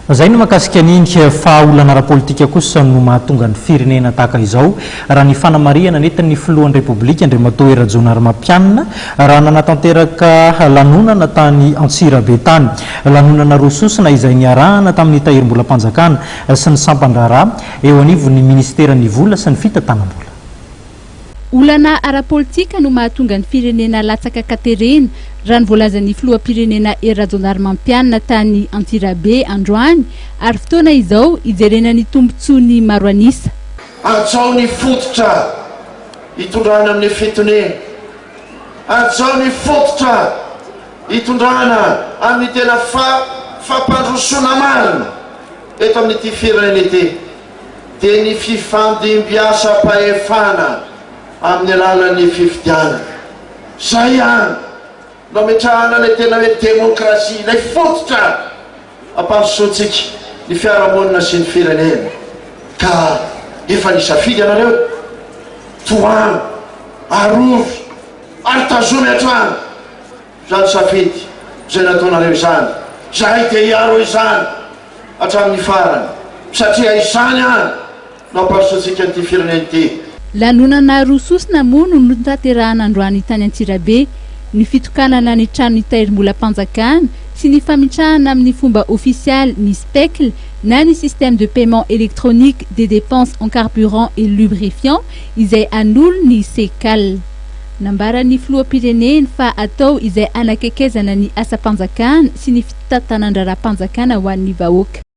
Izay no mahakasika an'iny fa olana ara-politika kosa no mahatonga ny firenena tahaka izao, raha ny fanamarihana nentin'ny filohan'ny Repoblika Andriamatoa Hery Rajaonarimampianina raha nanatanteraka lanonana tany Antsirabe tany. Lanonana roa sosona izay niarahana tamin'ny Tahirimbolam-panjakana sy ny sampan-draharaha eo anivon'ny minisiteran'ny vola sy ny fitantanam-bola. Olana ara-politika no mahatonga ny firenena latsaka an-katerena, raha ny voalazan'ny filoham-pirenena Hery Rajaonarimampianina tany Antsirabe androany, ary fotoana izao hijerena ny tombontsoan'ny maro an'isa. Hajao ny fototra hitondrana amin'ny fitoniana. Hajao ny fototra hitondrana amin'ny tena fampandrosoana marina eto amin'ity firenena ity. dia ny fifandimbiasam-pahefana amin'ny alalan'ny fifidianana. Izay ihany no ametrahana ilay tena hoe demokrasia, ilay fototra ampandrosoantsika ny fiarahamonina sy ny firenena. Ka efa nisafidy ianareo, tohano, arovy ary tazomy hatrany izany safidy izay nataonareo izany. Izahay dia hiaro izany. Hatramin'ny farany, satria izany ihany no hampandrosoantsika an'ity firenena ity. Lanonana roa sosona moa no notanterahana androany tany Antsirabe, ny fitokanana ny tranon'ny tahirimbolam-panjakana sy ny fametrahana amin'ny fomba ofisialy ny SPECL na ny Système de Paiement Électronique des Dépenses en Carburant et Lubrifiant izay hanolo ny SECAL. Nambaran'ny filoham-pirenena fa atao izay hanakekezana ny asam-panjakana sy ny fitantanan-draharaham-panjakana ho an'ny vahoaka.